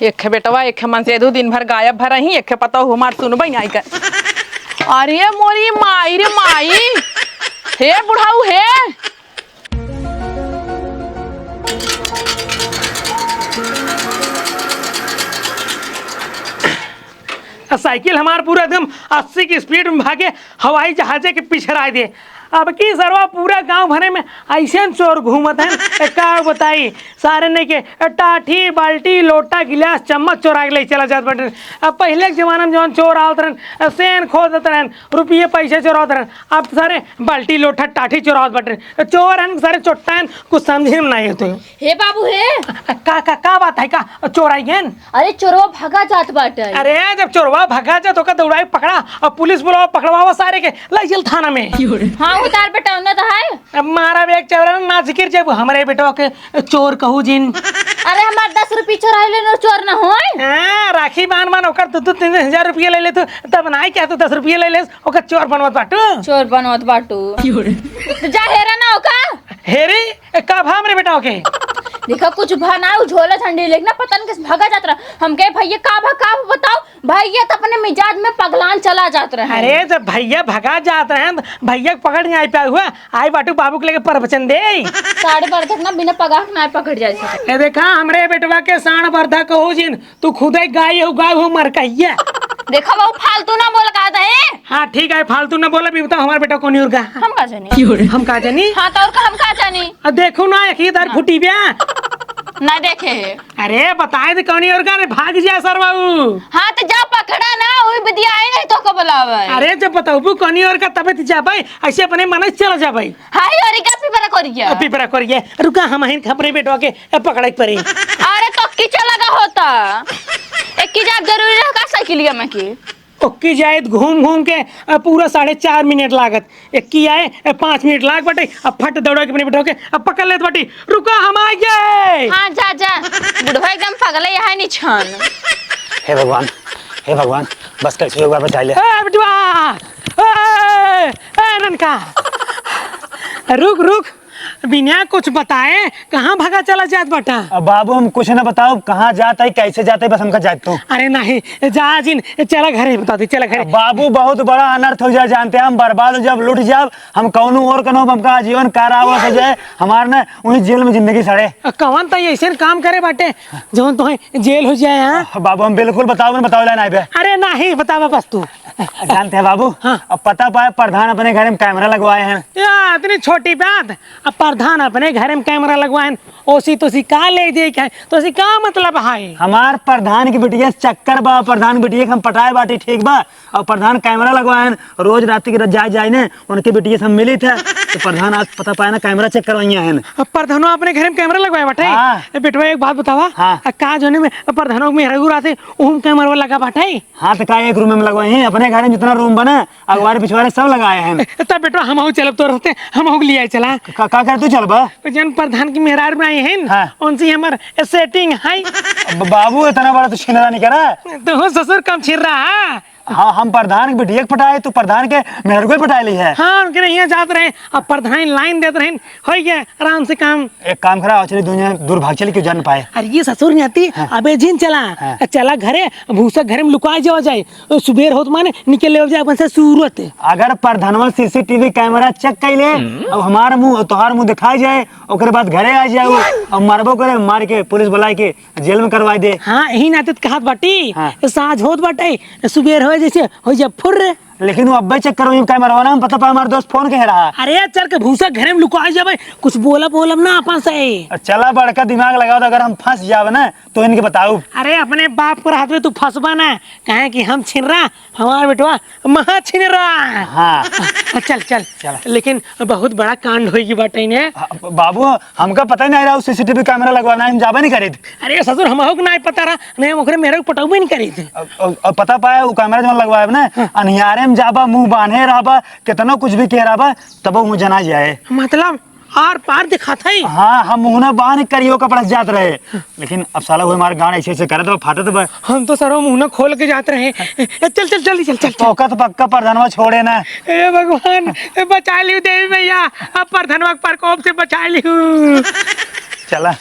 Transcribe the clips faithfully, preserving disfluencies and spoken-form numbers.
एक खे बेटवा, एक खे मनसेधू, दिन भर गायब भर रही, एक खे पतोहू हमार सुनबइ नाहीं कर। अरे मोरी माई रे माई, हे बुढ़ऊ हे। आ साइकिल हमार पूरा एकदम अस्सी की स्पीड में भागे, हवाई जहाजे के पिछड़ाए दे। अब की सरवा पूरा गांव भरे में अइसन चोर घूमत हैं, ए, का बताई। सारे ने के टाठी, बाल्टी, लोटा, गिलास, चम्मच चोरा के ले चला जात बाटे। अब पहिले के जमाना में जौन चोर आवत रहन, सेन खोदत रहन, रुपये पैसे चोरावत रहन, अब सारे बाल्टी, लोटा, टाठी चोरावत बाटे। चोर हन सारे चोट्टा हन, कुछ समझे में नाहीं होते। हे बाबू हे। का, का, का बात है, का चोर आई गए? अरे चोरवा भगा जात बाटे। अरे जब चोरवा भगा जात, ओका दौड़ाई पकड़ा, अब पुलिस बुलावा, पकड़वावा सारे के, लाई चल थाना में। हाँ, उतार बेटा, उन्हें तो है। अब मारा बे एक चौरा ना, नाच गिर जाबू। हमरे बेटवा के चोर कहू जिन। अरे हमार दस रुपये चोराई लेन, चोर ना होय। हाँ, राखी बांध बांध ओकर दू दू तीन तीन हजार रुपये ले ले तू, तब नाहीं क्या तू दस रुपये ले ले, ओकर चोर बनवत बाटू। चोर बनवत बाटू। तो जा हेरा ना ओका। हेरी, ए, का भा हमरे बेटवा के? देखा कुछ भा ना, उ झोला झंडी लेके ना पता नहीं किस भागा जात रहा। हम कहे भैया का भा, का भा बताओ, भैया तो अपने मिजाज में पगलान चला जात रहे। अरे जब भैया भगा जात रहे हैं तो भैया के पकड़ नहीं आई पाए हुआ, आई बाटू बाबू के लेके प्रवचन दे। साढ़ बरधक ना बिना पगार के ना पकड़ जाए सके। ए देखा हमरे बेटवा के साढ़ बरधक कहू जिन, तू खुदे गाय हो, गाय हो मर कहिया। देखा बाबू फालतू ना बोल का दे। हाँ ठीक है, फालतू ना बोला, भी बताओ हमारे बेटा कौन और का? हम का जानी। हम का जानी? हाँ तो और का हम का जानी? अब देखो ना एक ही दार फूटी ब्या। ना देखे है। अरे बताए दे कौनी और का रे, भाग जा सर बाबू। हाँ तो जा पकड़ा ना, वही बदिया आई नहीं तो को बुलावे। अरे जब बताऊबू कौनी और का तबे तो जा भाई, ऐसे अपने मन से चला जा भाई। हाय और का पिपरा करिया। अब पिपरा करिया, रुका हम हिन खपरे बेटवा के ए, पकड़े के पड़ी। अरे तो की चला गा होता। एक की जाब जरूरी रह का साइकिलिया में की। ओक्की जाइत घूम घूम के, अ, पूरा साढ़े चार मिनट लागत। एक्की आए, अ, पाँच मिनट लाग बटे, अब फट दौड़ा के अपने बिठा के, अब पकड़ लेत बाटी। रुका, हम आ गए। हाँ, जा, जा। बुढ़वा एकदम पगले यहाँ निछान। हे भगवान, हे भगवान, बस कैसे एक बार बचा ले। ए, बिटुआ, ए, ए, ननका, रुक, रुक। बिना कुछ बताए कहाँ भागा चला जात बाटा? अब बाबू, हम कुछ न बताओ, कहाँ जात है, कैसे जात है, बस हमका जाए तो। अरे नहीं, जा जिन, चला घरे, बता दे, चला घरे। अब बाबू, बहुत बड़ा अनर्थ हो जाए, जानते हैं, हम बर्बाद हो जाब, लुट जाब, हम कौनो और कनो, हमका आजीवन कारावास हो जाए, हमार न वहीं जेल में जिंदगी सड़े। अ, कौन तो ऐसे काम करे बाटे, जौन तोहे जेल हो जाए, हाँ? अब बाबू, हम बिल्कुल बताओ, बताओ ला नहीं बे। अरे नहीं, बतावा बस तू। जानते हैं बाबू, हाँ। अब पता पाए प्रधान अपने घर में कैमरा लगवाए हैं। या, इतनी छोटी बात। अब प्रधान अपने घर में कैमरा लगवाए हैं, ओसी तोसी का ले दे के है? तोसी का मतलब है? हमार प्रधान की बिटिया से चक्कर बा, प्रधान बिटिया के हम पटाए बाटी, ठीक बा? और प्रधान कैमरा लगवाए हैं, रोज रात की जाए जाए ने, उनके बिटिया से हम मिली थे, तो प्रधान आज पता पाए ना कैमरा चेक करवाइया हैं। अब प्रधानो अपने घर में कैमरा लगवाए बाटे? हाँ। ए बेटवा, एक बात बतावा। हाँ। आ, का जोने में प्रधानो में मेहरारू रहते, ओहू में कैमरा लगा बाटे? हाँ, तो का एक रूम में लगवाए हैं? अपने घर में जितना रूम बना, अगवारे पिछवारे सब लगाए हैं। तब बेटवा, हमहू चलब तो रहते, हमहू के लिए चला। का, का कर तू चलबा? जन प्रधान की मेहरारू में आई हैं, हाँ। उनसे हमार सेटिंग है। ब-, बाबू, इतना बड़ा तो छिनरा नहीं करा। तो हो ससुर कम छिर रहा है। हाँ, हम प्रधान के बिटिया के पटाए, तू प्रधान के मेहरारू के पटाए ली है। हाँ, उनके यहाँ जात रहे, अब प्रधान लाइन देत रहे, हो गया आराम से काम। एक काम करा, चली दुनिया दूर भाग चली, क्यों जान पाए। अरे ये ससुर नहीं आती, हाँ। अबे जिन चला, हाँ। चला घरे, भूसा घरे में लुकाए जावा जाए, सुबेर होत माने निकल ले जाए अपन से सूरत। अगर प्रधानवा सीसीटीवी कैमरा चेक कर ले, हम्म। अब हमारा मुंह और तोहार मुंह दिखाई जाए, ओकरे बाद घरे आ जाओ, अब मारबो करे, मार के पुलिस बुलाए के जेल में करवा दे। हाँ, यही नाते तो कहत बाटी, हाँ। साँझ होत बाटे, सुबेर हो जैसे हो जा फुर्र। लेकिन वो अब्बे चेक करो, ये कैमरा वाला, हम पता पाए हमारे दोस्त फोन कह रहा। अरे चल के भूसा घरे में लुका जाबे, कुछ बोलब बोलब ना अपन से। चला बड़का दिमाग लगाओ, तो अगर हम फंस जावे ना तो इनके बताओ। अरे अपने बाप के हाथ में तू फंसबा ना, कहे कि हम छिनरा, हमार बेटवा महा छिनरा। हाँ। चल चल। चला। लेकिन बहुत बड़ा कांड होई की बाटे ने। हाँ, बाबू, हमका पता ही नहीं रहा सीसीटीवी कैमरा लगवाना है, हम जाबे नहीं करीत। अरे ससुर, हमहू के नहीं पता रहा, नहीं हम ओकरे मेहरा के पटौबे नहीं करीत। अब, अब, अब पता पाए, वो कैमरा जौन लगवाए ना, हाँ। अनियारे में जाबा, मुंह बांधे रहबा, कितनो कुछ भी कह रहबा, तब वो जना जाए। मतलब आर पार दिखात है। हाँ, हम मुंह ना बांध करियो कपड़ा से जात रहे, लेकिन अब साला वो हमारे गांड ऐसे ऐसे करत बा, फाटत बा। हम तो सरो मुंह ना खोल के जात रहे। ए, चल चल जल्दी चल चल चल। तो का तो पक्का प्रधानवा छोड़े ना। ए भगवान, ए बचा लियो देवी मैया, अब प्रधानवा के प्रकोप से बचा लियो। चला।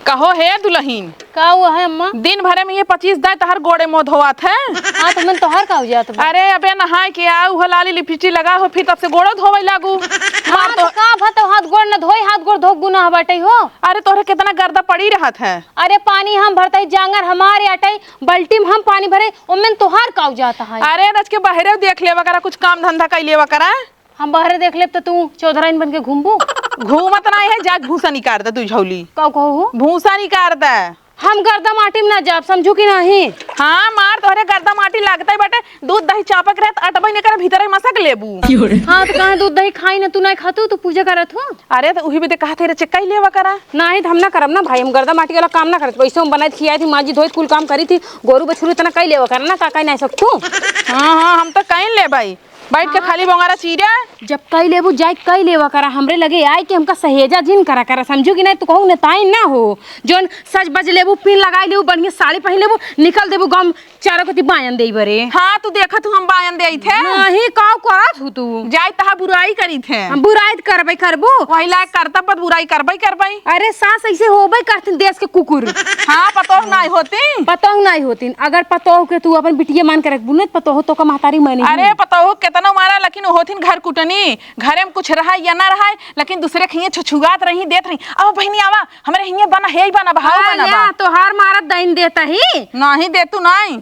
कहो हे दुलहिन। का हुआ है अम्मा? दिन भरे में ये पच्चीस दाई तहर गोड़े मुँह धोवत है। हाँ, तो मन तोहार का हो जात बा? अरे अबे नहाए के आ, उहो लाली लिपस्टिक लगा हो, फिर तब से गोड़ो धोवे लागू। मार हाँ, तो तो का भा तो हाथ गोड़ न धोई, हाथ गोड़ धो गुनाह बाटे हो। अरे तोहरे कितना गर्दा पड़ी रहत है। अरे पानी हम भरतई, जांगर हमारे अटई, बाल्टी में हम पानी भरे, ओमेन तोहार का हो जात है? अरे रच के बहरे देख लेवा करा, कुछ काम धंधा कई लेवा करा। हम बहरे देख लेब त तू चौधराइन बन के घूमबू? घूमत नाई है, जा भूसा निकाल दे तू झौली। का कहो हो? भूसा निकाल दे। हम गर्दा माटी में ना जाब, समझू कि नहीं? हाँ, मार तोहरे गर्दा माटी लागते बाटे, दूध दही चापक रहत, अटबई ने कर भीतर ही मसक लेबू। हाँ, तो कहाँ दूध दही खाई ना, तू नहीं खातू, तू पूजा करत हो। अरे, तो उही बदे कहा थे रे, चिक्का ही लेवा करा। नहीं, तो हम ना करब ना भाई, हम गर्दा माटी वाला काम ना करत। वैसे हम बनाई खियाई थी, माजी धोई कुल काम करी थी, गोरू बछरू इतना कई लेवा करा ना, का कई नहीं सकतू। हाँ, हाँ, हम तो कई ले भाई। बैठ के हाँ। खाली बोंगारा चीरा। जब कई लेबू, जाए कई लेवा करा, हमरे लगे आए के हमका सहेजा जिन करा करा, समझू कि नहीं? तू कहूँ नेताइन ना हो, जोन सज बज लेबू, पिन लगाई लेबू, बढ़िया साड़ी पहिन लेबू, निकल देबू गाँव में चारों कती बायन देई बरे। हाँ, तू देखत हूँ हम बायन देई थे। नहीं, काव करत हूँ तू? जाए तहा बुराई करी थे। हम बुराई त करबे करबू। वही लायक करता पर बुराई करबे करबे। अरे सास ऐसे होबे करथिन देश के कुकुर। हाँ, पतोह नाई होती। पतोह नाई होतिन। अगर पतोह के तू अपन बिटिया मान के रखबू न, पतोह तो का महतारी मानी अरे, नहीं। पतोह केतना मारा, लेकिन होथिन घर कुटनी। घरे में कुछ रहा या ना रहा, लेकिन दूसरे के हियाँ छुछुआत रही, देत रही। "आओ बहिनी, आवा, हमरे हियाँ बना, हे ही बना, बहाव हाँ, बना या, बा।" तोहार मारत दाइन देता ही। नहीं दे तू, नहीं।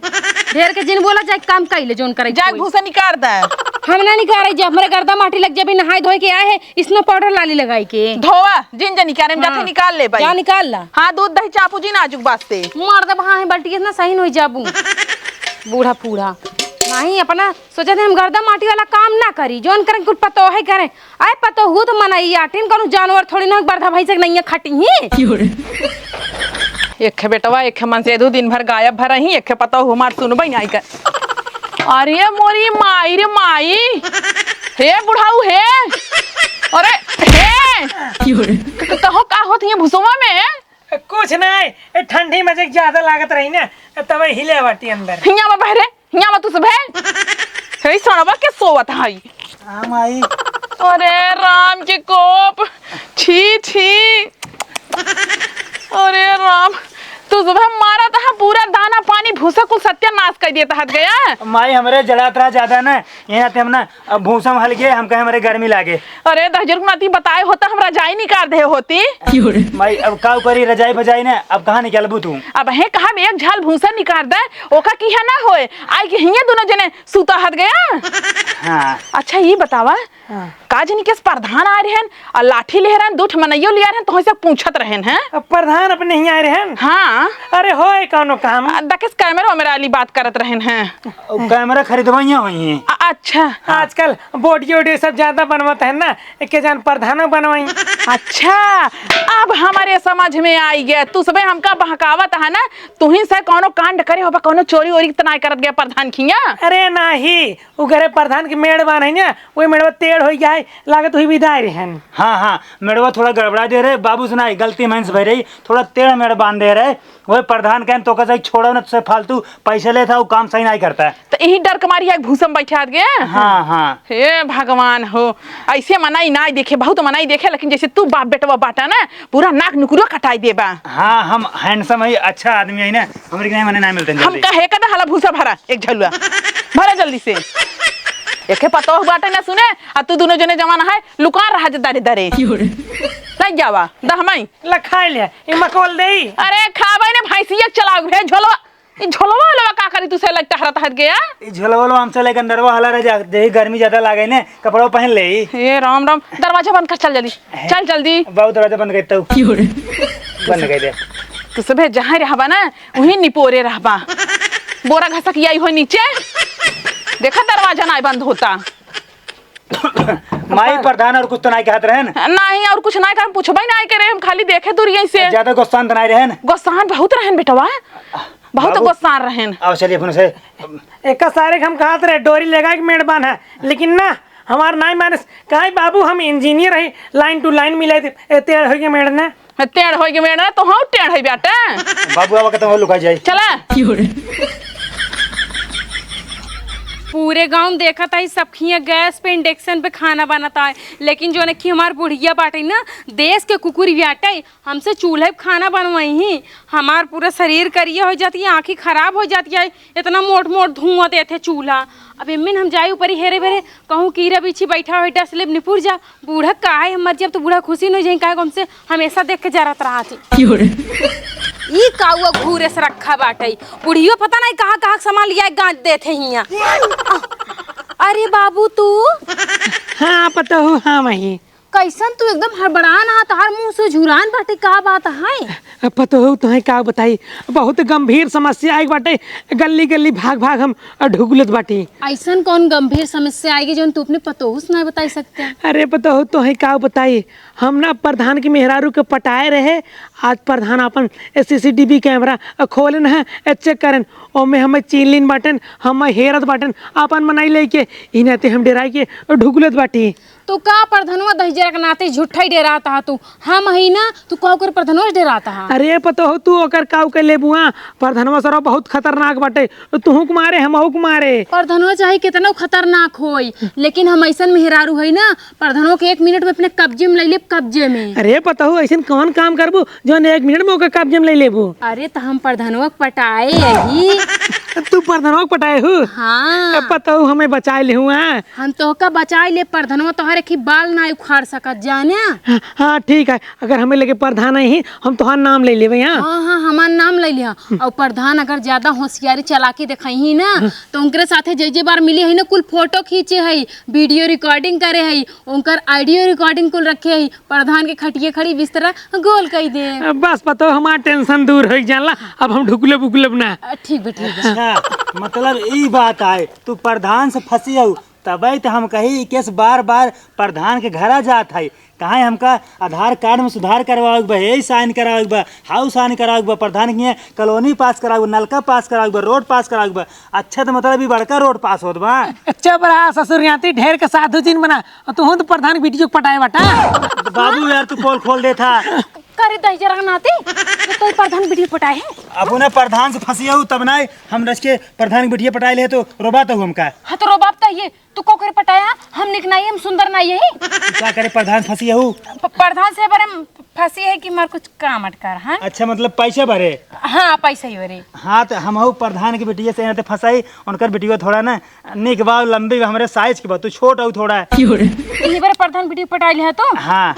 ढेर के जिन बोला, जाए काम कइले, जोन करे जाए कोई। भूसा निकाल दे। हम ना निकाले, जब हमरे गर्दा माटी लग जाबे, नहाए धोए के आए है, स्नो पाउडर लाली लगाई के। धोवा, जिन जनी के आरे में हाँ। जाते निकाल ले भाई। जा निकाल ला। हाँ, दूध दही चापू जी नाजुक बास्ते। मार दे, हाँ, है बाल्टी इतना सही नहीं जाबू। बूढ़ा फूढ़ा। नहीं, अपना सोचे थे हम गर्दा माटी वाला काम ना करी, जोन करें कुल पतोहे करें। आए पतोहू तो मनई आटिन, कौनो जानवर थोड़ी ना बरधा भैंस के नैया खटी ही। एक है बेटवा, एक है मन से दू दिन भर गायब भर रही, एक है पतोहू हमार सुनबे नहीं कर। अरे मोरी माई रे माई, हे बुढ़ाऊ हे, अरे हे, तो, तो हो का होत है भुसवा में? कुछ नहीं, ए ठंडी में जे ज्यादा लागत रही ना, तब हिले बाटी अंदर। हियाँ में बहरे, हियाँ में तू सब है। हे सड़वा के सोवत हई। हाँ, माई। अरे राम के कोप, छी, छी। अरे राम, तू सब है मारा तहा पूरा दाना पानी भूसा कुल सत्यानाश कर दिया तहत गया। माई, हमरे जड़ात रहा ज्यादा ना, यहाँ ते हम ना अब भूसा में हल गए, हम कहे हमरे गर्मी लागे। अरे दहजर को नाती बताए होता, हम रजाई निकाल दे होती। माई, अब काउ करी रजाई भजाई ने, अब कहाँ निकालबू तू? अब हे कहा एक झाल भूसा निकाल दे, ओका किहा ना होए, आई के हियाँ दोनों जने सूता हत गया। हाँ। अच्छा, ये बतावा, हाँ। का जनी के प्रधान आ रहन, और लाठी ले रहन, दू ठे मनइयो ले रहन, तो से पूछत रहन, हैं? अब प्रधान अपने ही आ रहन? हाँ। अरे होए कौनो काम? आ, दकिस कैमरा वैमरा वाली बात करत रहन, हैं? ओ, कैमरा खरीदवाइया हुई हैं। अ-, अच्छा। आजकल body वोडी सब ज्यादा बनवत है ना, एके जान प्रधानो बनवाई। अच्छा, अब हमरे समझ में आई गया। तू सबे हमका बहकावत है ना, तुही से कौनो कांड करे होबा, कौनो चोरी वोरी त नाय करत गया प्रधान खिया? अरे नाही, उ घरे प्रधान के मेड़ बान है ना, वही मेड़वा टेढ़ हो गया है, लागत हुई विदाई रहन। हाँ, हाँ, मेड़वा थोड़ा गड़बड़ा दे रहे, बाबू से ना गलती मन से भई रही, थोड़ा टेढ़ मेड़ बांध दे रहे, वही प्रधान कहन तो कहे छोड़ो ना, तुझसे फालतू पैसे लेता, वो काम सही नहीं करता है। तो यही डर के मारी है भूसम बैठा गए। हाँ, हाँ। हे भगवान हो, ऐसे मनाई ना देखे, बहुत मनाई देखे, लेकिन जैसे तू बाप बेटवा बाटा ना, पूरा नाक नुकुरो कटाई देबा। हाँ, हम handsome है, अच्छा आदमी है ना, हमरे के नहीं मने ना मिलते हम जल्दी। कहे कदा हला भूसा भरा एक झलुआ, भरा जल्दी से। एके पतोह बाटे ना सुने, आ तू दोनों जने जवान है, लुका रहा जे दरे दरे। नहीं जावा, दहमाई। ला खाए ले, ई मकोल देई। अरे खाबे ने भैंसिया चलाऊ, हे झोलवा, ई झोलवा वाला का करी तू से लग टहरत हट गया? ई झोलवा वाला हमसे लेके अंदरवा हला रह जा, देही गर्मी ज्यादा लागे ने, कपड़ा पहन ले ई। हे राम राम, दरवाजा बंद कर, चल जल्दी, हैं? चल जल्दी। बाबू दरवाजा बंद कर तू। बंद कर दे। तू सबे जहाँ रहबा ना, वहीं निपोरे रहबा। बोरा घसक आई हो नीचे, देखा दरवाजा ना बंद होता। माई प्रधान और कुछ तो नाई कहत रहन? नहीं, और कुछ नाई कहन, पूछबे नाई करे, हम खाली देखे दूरिया से। ज्यादा गोस्सान तो नाई रहन? गोस्सान बहुत रहन बेटवा, बहुत बाबू, गोस्सान रहन। आओ चलिए अपने से। एक सारे के हम कहत रहे डोरी लगा के मेड़ बांधा, लेकिन ना, हमार नाई मानस। काहे बाबू, हम engineer है, line to line मिला दे, ए, टेढ़ होई के मेड़ ना। टेढ़ होई के मेड़ ना, तो हम टेढ़ है बेटा। बाबू आवा के तो लुका जाई। चला। पूरे गाँव में देखत हई, सब खिया गैस पे, इंडक्शन पे खाना बनत है, लेकिन जौन एक हमार बुढ़िया बाटे ना, देश के कुकुर बाटे, हमसे चूल्हे पे खाना बनवाई ही। हमार पूरा शरीर करिया हो जाती है, आँखी खराब हो जाती है, इतना मोट मोट धुआं देते चूल्हा। अब एम्मिन हम जाई ऊपरी हेरे बेरे, कहूँ कीरा बिच्छी बैठा हो, डस लेब निपुर जा। बूढ़ा काहे हम मर जाब तो बूढ़ा खुशी न हो जाई, काहे को हमसे हमेशा देख के जरत रहा थी। क्यों रे? ई काउआ घूरे से रखा बाटे, बुढ़ियो पता नहीं कहाँ कहाँ के सामान लिया गाँच देते हिया। अरे बाबू तू। हाँ पतोहू, हाँ वही। कैसन तू एकदम हड़बड़ान हा, तहार मुंह से झुरान बाटे, का बात है? अब पतोहू तोहे का बताई, बहुत गंभीर समस्या आइग बाटे, गल्ली गल्ली भाग भाग हम ढुगुलत बाटी। ऐसन कौन गंभीर समस्या आइगी जौन तू अपने पतोहू से ना बताई सकते? अरे पतोहू तोहे का बताई, हम ना प्रधान के मेहरारू के पटाए रहे, आज प्रधान अपन सीसीटीवी कैमरा खोलेन है, चेक करेन, ओमे हमें चीन लीन बाटेन, हमें हेरत बाटेन, अपन मनई लेके, इन्हें ते हम डेराई के ढुगुलत बाटी। तू का प्रधनवा दहिजरा के नाते झूठा ही डेरात हा तू? हम हई ना, तू का ओकर प्रधनवा से डेरात हा? अरे पतोहू, तू ओकर काउ के लेबुआ? प्रधनवा सरवा बहुत खतरनाक बाटे, तुहू के मारे, हमहू के मारे। प्रधनवा चाहे कितना खतरनाक होई, लेकिन हम ऐसन मेहरारू हई ना, प्रधनवा के एक मिनट में अपने कब्जे में ले लेब, कब्जे में। अरे पतोहू, ऐसन कौन काम करबू जौन एक मिनट में ओकर कब्जे में ले लेबू? अरे त हम प्रधनवा के पटाए यही। तू प्रधनवा के पटाए हू? हाँ। ए पतोहू, हमें बचाए लेहुआ। हम तोहका बचाई ले, प्रधनवा तोहर एक ही बाल ना उखाड़ सकत, जाने? हाँ, हाँ, ठीक है, अगर हमें लगे प्रधान आई ही, हम तोहार नाम ले लेबे, हाँ? हाँ, हाँ, हमार नाम ले लिहा। और प्रधान अगर ज्यादा होशियारी चालाकी दिखाई ही ना, हाँ। तो उनकरे साथे जे जे बार मिली है ना, कुल फोटो खींचे है, वीडियो रिकॉर्डिंग करे है, उनकर ऑडियो रिकॉर्डिंग कुल रखे है, प्रधान के खटिए खड़ी बिस्तरा गोल कई दे। बस पतोहू, हमार टेंशन दूर हो जाला, अब हम ढुकलेब उकलेब ना। अ, ठीक बा, ठीक बा। अच्छा, मतलब ई बात आए, तू प्रधान से फंसी हऊ, तबे त हम कही कि केस बार बार प्रधान के घरा जात है। कहाँ हमका आधार कार्ड में सुधार करवावे के बा, हे साइन करावे के बा, हाउ साइन करावे के बा, प्रधान के हियाँ कॉलोनी पास करावे के बा, नलका पास करावे के बा, रोड पास करावे के बा। अच्छा त मतलब ई बड़का रोड पास होत बा। चुप रहा ससुर, यहाँ ती ढेर के साधु जिन बना, और तू तो प्रधान बिटियो के पटाए बाटा। बाबू यार, तू पोल खोल देता। करे दहिजरा के नाते, तो तू प्रधान बिटियो पटाए है? अब उन्हें प्रधान से फंसी हऊ तब ना हम रच के प्रधान बिटिया पटाए ले तो रोबा तो हमका। हाँ तो रोबाब तो ये, तू को करे पटाया? हम निक नाई, हम सुंदर नाई है। का करे प्रधान फंसी हऊ? प-, प्रधान से बरे हम फंसी है कि मार कुछ काम अटकार, हाँ? अच्छा, मतलब पैसा भरे? हाँ, पैसा ही भरे। हाँ, तो हम हऊ प्रधान के बिटिया से यहाँ ते फंसाई, उनकर बिटिया थोड़ा ना निक बा, लंबी बा, हमरे साइज के बा, तू छोट हऊ थोड़ा। ये बार प्रधान बिटिया पटाई लिहा तो? हाँ,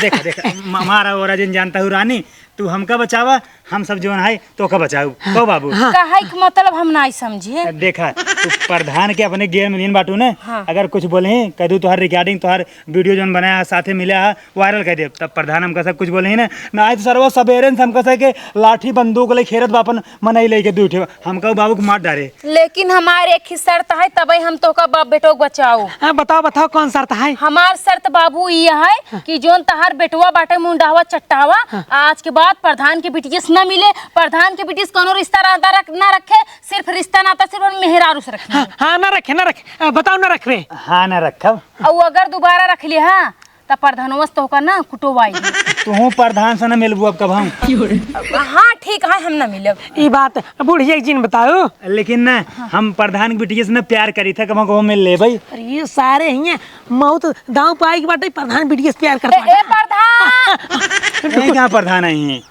देख, देख, म-, मारा ओरा जिन जानता हूँ रानी, तू हमका बचावा, हम सब जौन है तोका बचाऊ। हाँ, कहो बाबू। हाँ। कहे के मतलब हम नाई समझे। देखा, तू प्रधान के अपने गेम में लीन बाटू ने, हाँ। अगर कुछ बोले ही, कह दू तोहार रिकॉर्डिंग, तोहार वीडियो जौन बनाया है, साथे मिला है, वायरल कर दे, तब प्रधान हमका सब कुछ बोले ही ना, ना तो सरवा सबेरे से हमका से के लाठी बंदूक ले खेरत बा अपन मनई लेके दू ठे, हमका बाबू के मार डारे। लेकिन हमार एक ही शर्त है, तबे हम तोका बाप बेटो के बचाऊ। हाँ, बताओ, बताओ, कौन शर्त है? हमार शर्त बाबू ये है हाँ। कि जौन तहार बेटवा बाटे मुंडावा चट्टावा, हाँ। आज के बाद प्रधान के बिटिया से न मिले, प्रधान के बिटिया से कौनो रिश्ता नाता रख, ना रखे, सिर्फ रिश्ता नाता सिर्फ मेहरारू से रखे। हाँ, हाँ, ना रखे, ना रखे। अ, बताओ, ना रखबे। हाँ, ना रखब। और अगर दोबारा रख लिया, हाँ, त प्रधानवा से तोहका ना कुटवाई। तुहू प्रधान से ना मिलबू अब कब हम। हाँ, ठीक है, हम ना मिलब। ई बात बुढ़िया के जिन बताओ। लेकिन ना, हाँ। हम प्रधान के बिटिया से ना प्यार करी था, कब हम मिल लेबै। अरे, ये सारे हियाँ मौत दाँव पे आई के बाटे, प्रधान बिटिया से प्यार कर ए, पाए। ए, प्रधान! नहीं, कहाँ प्रधान आई हैं?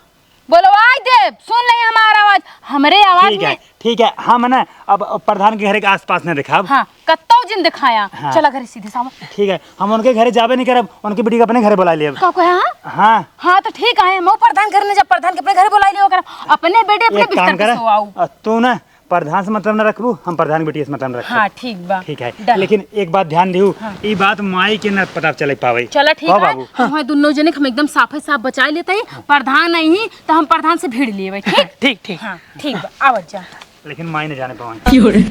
बोलवाई देब, सुन ले हमार आवाज, हमरे आवाज ठीक है, में। ठीक है, हम ना अब प्रधान के घर के आसपास ना देखाब। हाँ, कत्तौ जिन देखाया। हाँ। चला घरे सीधे सामने। ठीक है, हम उनके घरे जाबे नहीं करब, उनके बिटिया के अपने घरे बुला लेब। का कहे, हाँ? हाँ। हाँ, तो ठीक है, हम प्रधान घर नहीं जाब, प्रधान के अपने घरे बुला लियो करब, अपने बेडे अपने एक काम बिस्तर पे करा, सोआऊ। अ, तू ना प्रधान से मतलब ना रखबू, हम प्रधान के बिटिया से मतलब ना रखब। हाँ, ठीक बा। ठीक है, done। लेकिन एक बात ध्यान दिहू, हाँ। ई बात माई के ना पता चले पावे। चला, ठीक कहो है, बाबू। हम दुनों जने के हम एकदम साफे साफ बचाए लेते हैं, हाँ। प्रधान नहीं तो हम प्रधान से भिड़ लेबे, ठीक? ठीक, ठीक। हाँ, ठीक बा, आवत जा। लेकिन माई न जाने पावे।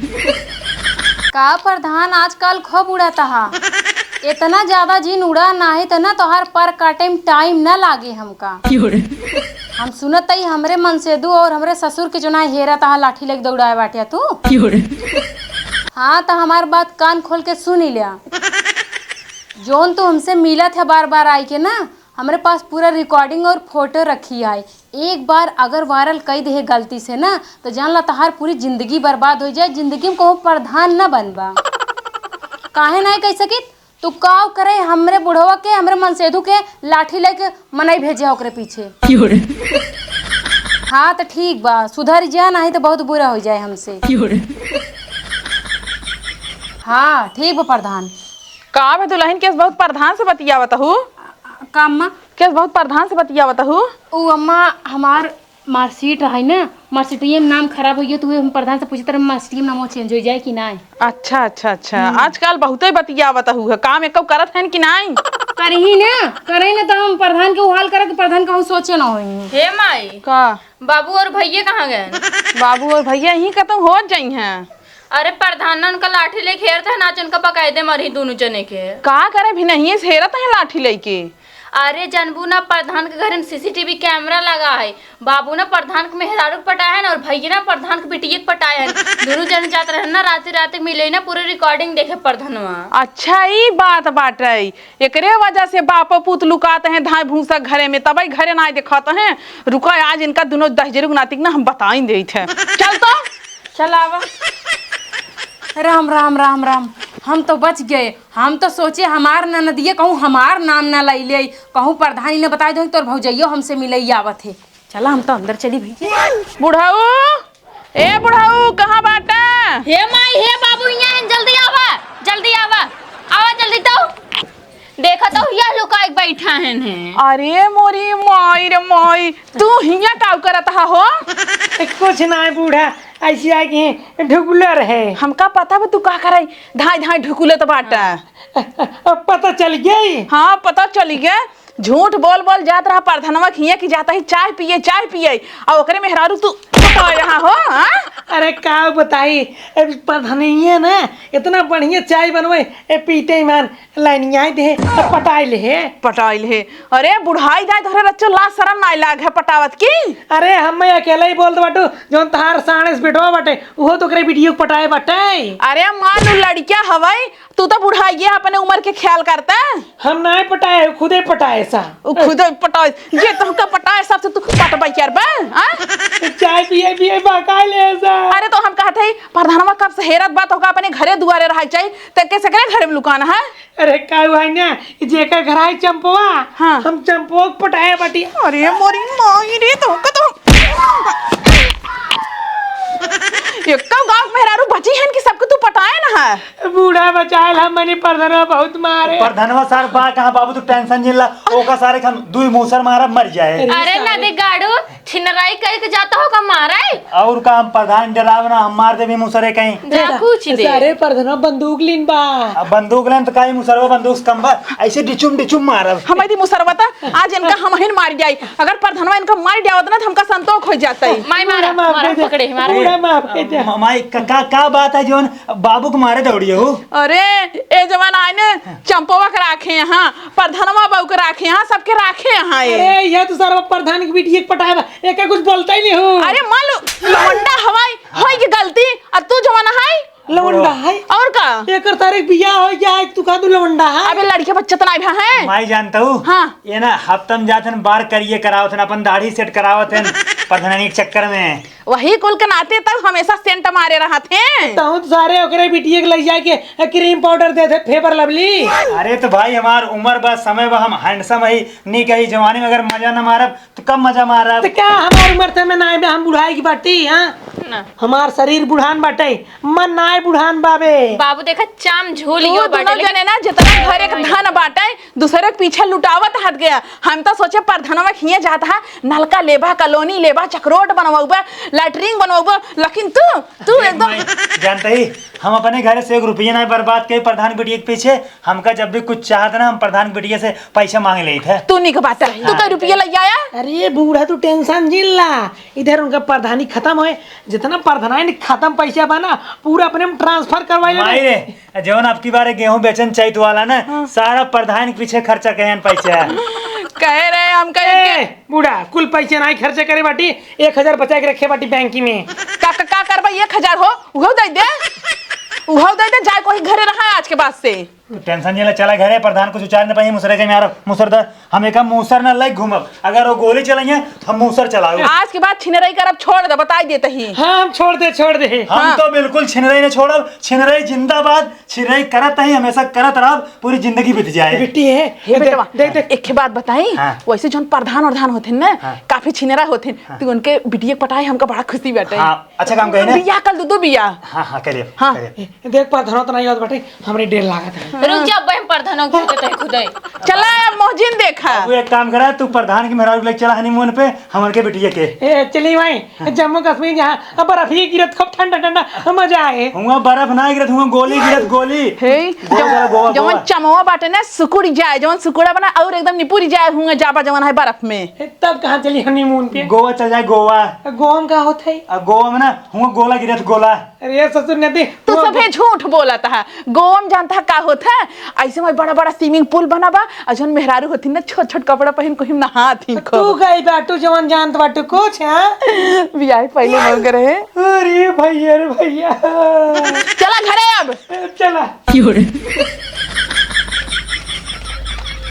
का प्रधान आजकल खूब उड़त हा? इतना ज्यादा जिन उड़ा, नाही त ना तोहार पर काटे में टाइम ना लागे हमका। हम सुनत हई हमरे मनसेदू और हमरे ससुर के जोना हेरत हा लाठी लेके दौड़ाए बाटे तू। हाँ, त हमार बात कान खोल के सुनी ल्या। जौन तू हमसे मिलत है बार बार आई के ना, हमरे पास पूरा recording और photo रखी है। एक बार अगर viral कई देहे गलती से ना, तो जान ला तहार पूरी जिंदगी बर्बाद होइ जाए, जिंदगी में कहूँ प्रधान ना बनबा। काहे नाहीं कह सकित? तू काव करे हमरे बुढ़वा के, हमरे मनसेधु के लाठी लेके मनई भेजे ओकरे पीछे। हाँ, तो ठीक बा, सुधर जा, नाहीं तो बहुत बुरा होइ जाए हमसे। हाँ, ठीक बा प्रधान। का बे दुलहिन, केस बहुत प्रधान से बतियावत हू? का अम्मा? केस बहुत प्रधान से बतियावत हू? उ अम्मा, हमार marksheet रही ना, marksheet में नाम खराब होइ गया, तो हम प्रधान से पूछे तरह marksheet में नाम change होइ जाए कि नाहीं। अच्छा, अच्छा, अच्छा। हम्म। आजकल बहुते बतियावत हू है, काम एको करत हन कि नाहीं? करही ना, करही ना, तो हम प्रधान के उहाल करत, प्रधान कहूँ सोचे ना होई। हे माई, का? बाबू और भैया कहाँ गए? बाबू और भैया यहीं कतहूँ होत जइहैं। अरे प्रधान ना उनका लाठी लेके हेरत है, नाच उनका बकायदे मरही दोनों जने के। का करे भी नहीं, हेरत है लाठी लेके। अरे जनबू ना, प्रधान के घर में CCTV camera लगा है। बाबू ना प्रधान के मेहरारू के पटाए हैं और भैया ना प्रधान के बिटिया के पटाए हैं। दोनों जन जात रहे ना, राते राते मिले ना, पूरे recording देखे प्रधानवा। अच्छा, ई बात बाटे, एकरे वजह से बापो पूत लुकात हैं धाय भूसा घरे में, तबई घरे ना देखत हैं। रुका, आज इनका दोनों दहिजरू के नाती के ना हम बताइन देइत है। चल तो। चल आवा। राम, राम, राम, राम। हम तो बच गए। हम तो सोचे हमार ननदिया कहूँ हमार नाम ना लई ले, कहूँ प्रधानी ने बताई दो तोर भौजइयो हमसे मिलई आवत है। चला, हम तो अंदर चली भैया। बुढ़ऊ, ए बुढ़ऊ, कहाँ बाटा? हे माई, हे बाबू, हियाँ हैं, जल्दी आवा, जल्दी आवा, आवा जल्दी तो। देखा तो हियाँ लुकाई के बैठा हैं ने। अरे मोरी माई रे माई, तू हियाँ काव करत हा हो? ए, कुछ ना है बूढ़ा, ऐसी आए कि ढुकुलर है। हमका पता बा तू का करे, धाई धाई ढुकुलत बाटा। अब पता चल गई? हाँ, पता चल गया। झूठ बोल बोल जात रहा प्रधनवा खिया कि जाता ही चाय पिए, चाय पिए, और ओकरे मेहरारू तू पटाए रहा हो, हाँ? अरे का बताई, अब प्रधनिया ना इतना बढ़िया चाय बनवे, ए पीते ईमान लाइनिया दे, अब पटाई ले हे। पटाई ले हे। अरे बुढ़ाई जाए तोहरे रच्चो लाज शरम नाई लाग है पटावत की? अरे हम मैं अकेला ही बोलत बाटू, जौन तहार साढ़े से बेटवा बाटे, उहो तो ओकरे बिटियो के पटाए बाटे। अरे मान लू लड़किया हवई, तू तो बुढ़ाइए अपने उम्र के ख्याल करता। हम नाय पटाए, खुदे पटाए सा। उ खुदे पटाए, ये तुमका पटाए सबसे तू पटबै करबा, हाँ? चाय पिए पिए बहकाए ले सा। अरे तो हम कहत हई, प्रधानवा कब से हेरत बा, तोहका अपने घरे दुआरे रहे चाहिए, ते कैसे करे घरे में लुकाना है? अरे का हुआ है ना, जेकर घर आई चंपवा, हाँ। हम चंपवा के पटाए बाटी। अरे मोरी माई रे, तोहका तो एक्का गाँव के मेहरारू बची हन कि सबके तू पटाए ना है। बूढ़ा बचाए ला मनी प्रधनवा बहुत मारे। प्रधनवा सार बा कहाँ बाबू, तू tension जिन ला, ओका सारे के हम दुई मूसर मारब मर जाए। अरे अरे सारे। ना दे गाड़ू, छिनराई कई के जाता हो का मारे? और का हम प्रधान डराव ना, हम मार देबी मूसरे कहीं। जा कुछ दे। सारे प्रधनवा बंदूक लीन बा। अब बंदूक लेन तो काई मूसरवा बंदूक से कम बा, ऐसे डिचुम डिचुम मारब। हमारी मूसरवा ता आज इनका हम हिन मार जाई। अगर प्रधनवा इनका मार जावत ना तो हमका संतोख हो जाता है। माई मारा, बूढ़ा माफ मारा, कर दे। पकड़े, मारा। बूढ़ा माफ कर दे। म-, माई का, का, का बात है जौन बाबू के मारे दौड़िए हो? अरे, ए जवान आए ने, चंपवा के राखे यहाँ, प्रधनवा बाबू के राखे यहाँ, सबके राखे यहाँ ये। अरे, यह तो सारा प्रधान की बिटिया के पटाए बा, एका कुछ बोलता ही नहीं हो। अरे, मान लो, लौंडा हवाई, होई की गलती, अब तू जवान है? लौंडा है। और का? एकर तारीख बियाह हो गया है, तू का तू लौंडा है? अबे लड़के बच्चा तो नहीं भा है। माई जानता हूँ? हाँ। ये ना हफ्ता में जात हन बार करिए करावत हन, अपन दाढ़ी set करावत हन, प्रधानी के चक्कर में। वही कुल के नाते तब हमेशा scent मारे रहत हैं। तहूँ तो सारे ओकरे बिटिया के लई जाके cream powder दे दे, Fair Lovely। अरे तो भाई हमार उम्र बा, समय बा, हम handsome हई, नीक हई, जवानी में अगर मजा न मारब तो कब मजा मारब? तो क्या हमार उम्र से में नाई बे, हम बुढ़ाई की बाटी, हाँ? ना। हमार शरीर बुढ़ान बाटे, मन नाई बुढ़ान बाबे। बाबू देखा चाम झूल तू गयो बाटे, दोनों लेकिन जने ना जितना घर एक धन बाटे, दूसरे के पीछे लुटावत हाथ गया। हम तो सोचे प्रधनवा खिए जात हा, नलका लेबा, कॉलोनी लेबा, चकरोट बनवाबा, लैट्रिन बनवाबा, लेकिन तू, तू देख एकदम माई, जानते ही हम अपने घर से एक रुपया नहीं बर्बाद करे प्रधान बिटिया के पीछे। हमका जब भी कुछ चाहत ना, हम प्रधान बिटिया से पैसा मांग लेत है। तू निक बात है, तू हाँ। कई रुपया लग आया? अरे बूढ़ा, तू tension जिन ला, इधर उनका प्रधानी खत्म होए, जितना प्रधानी खत्म पैसा बा ना, पूरा अपने में transfer करवा ले। माई रे, जवन आपकी बारे गेहूं बेचन चैत वाला ना, हाँ। सारा प्रधान के पीछे खर्चा कहेन पैसा। कहे रहे हम कहे ए, के बूढ़ा, कुल पैसा नाई खर्चा करे बाटी, एक हजार बचा के रखे बाटी बैंक में। का, का, का करबा एक हजार हो? उहो दे दे। उहो दे दे, जाए कोई घरे रहा आज के बाद से। तू टेंशन नहीं ले, चला घरे, प्रधान कुछ उचार न पाई, मुसरे के मारब, मुसर द, हम एक मुसर न लग घूमब, अगर वो गोली चलाइए तो हम मुसर चलाओ। आज के बाद छिनरई करब छोड़ दे, बताई देते ही। हाँ, हम छोड़ दे, छोड़ दे। हम हाँ। तो बिल्कुल छिनरई न छोड़ब, छिनरई जिंदाबाद, छिनरई करत ही हमेशा करत रहब, पूरी जिंदगी बीत जाए। बिट्टी है, हे दे-, बेटवा, देख, देख। एक बात बताई, हाँ। वैसे जौन प्रधान वरधान होथिन ना, हाँ। काफी छिनरा होथिन, हाँ। तू उनके बिटिया के पटाए, हमका बड़ा खुशी बाटे। हाँ, अच्छा काम कही ना। बिया कल दू दू बिया। हाँ, हाँ, करिए, हाँ। करिए। ए, देख, प्रधानो तो नहीं आवत बाटे, हमरे डेर लागत है। रुक जा, अब हम प्रधानो के खेते तोहे खुदे। चला, अब मोहजिन देखा। तू एक काम करा, तू प्रधान की मेहरारू लेके चला हनीमून पे, हमर के बिटिया के। ए, चली भाई, जम्मू कश्मीर जहाँ अब बर्फ ही गिरत, खूब ठंडा ठंडा, मजा आए। हुआ बर्फ ना गिरत, हुआ गोली गिरत, गोली। हे, गोवा जम-, चला, गोवा, जवन गोवा। चमवा बाटे ना, सुकुड़ जाए, जवन सुकुड़ा बना और एकदम निपुर जाए, हुआ जाबा जवन है बर्फ में। ए, तब कहाँ चली हनीमून पे? गोवा चल जाए, गोवा। गोवा में का होत है? आ, गोवा में ना, हुआ गोला गिरत, गोला। अरे ससुर नदी, तू वो सभे झूठ बोलत है। गोवा में जानता है का होत है? ऐसे में बड़ा बड़ा स्विमिंग पूल बना बा, और जौन मेहरारू होती ना, छोट छोट कपड़ा पहन कोई नहात ही तू खूब। गई बाटू, जवन जानत बाटू कुछ, हाँ? बियाह पहले मौके रहे। अरे भैया रे भैया। चला घरे अब। चला।